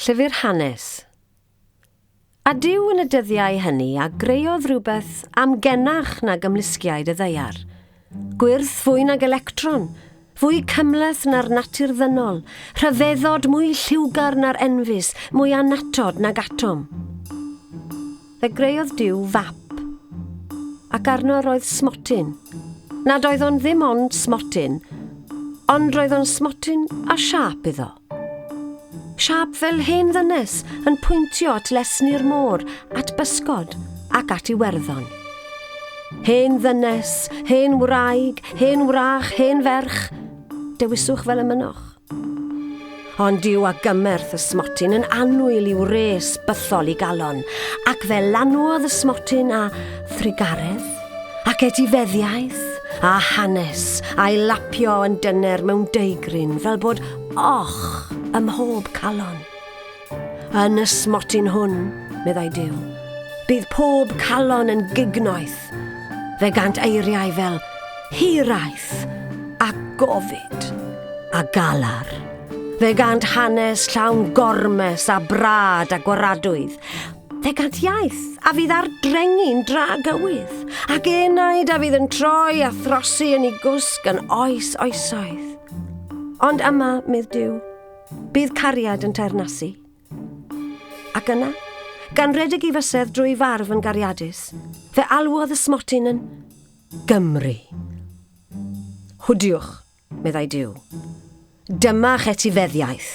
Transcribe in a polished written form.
Llyfr Hanes. A Duw yn y dyddiau hynny a greodd rhywbeth amgenach nag ymlusgiaid y ddaear. Gwyrth fwy nag electron, fwy cymhleth na'r natur ddynol, rhyfeddod mwy lliwgar na'r enfys, mwy annatod nag atom. Fe greodd Duw fap, ac arno roedd smotyn. Nad oedd o'n ddim ond smotyn, ond roedd o'n smotyn a siâp iddo. Siâp fel hen ddynes yn pwyntio at lesni'r môr, at bysgod ac at Iwerddon. Hen ddynes, hen wraig, hen wrach, hen ferch, dewiswch fel y mynnoch. Ond Duw a gymerth y smotyn yn annwyl i'w res bythol i galon, ac fe lanwodd y smotyn â thrugaredd ac etifeddiaeth a hanes, a'i lapio yn dyner mewn deigryn fel bod och ym mhob calon. Yn y smotyn hwn, meddai Duw, bydd pob calon yn gignoeth. Fe gant eiriau fel hiraeth a gofid a galar. Fe gant hanes llawn gormes a brad a gwaradwydd. Fe gant iaith a fydd ar drengi'n dragywydd, ac enaid a fydd yn troi a throsi yn ei gwsg yn oes oesoedd. Ond yma, medd Duw, bydd cariad yn teyrnasu. Ac yna, gan redeg ei fysedd drwy farf yn gariadus, fe alwodd y smotyn yn Gymru. Hwdiwch, meddai Duw. Dyma'ch etifeddiaeth.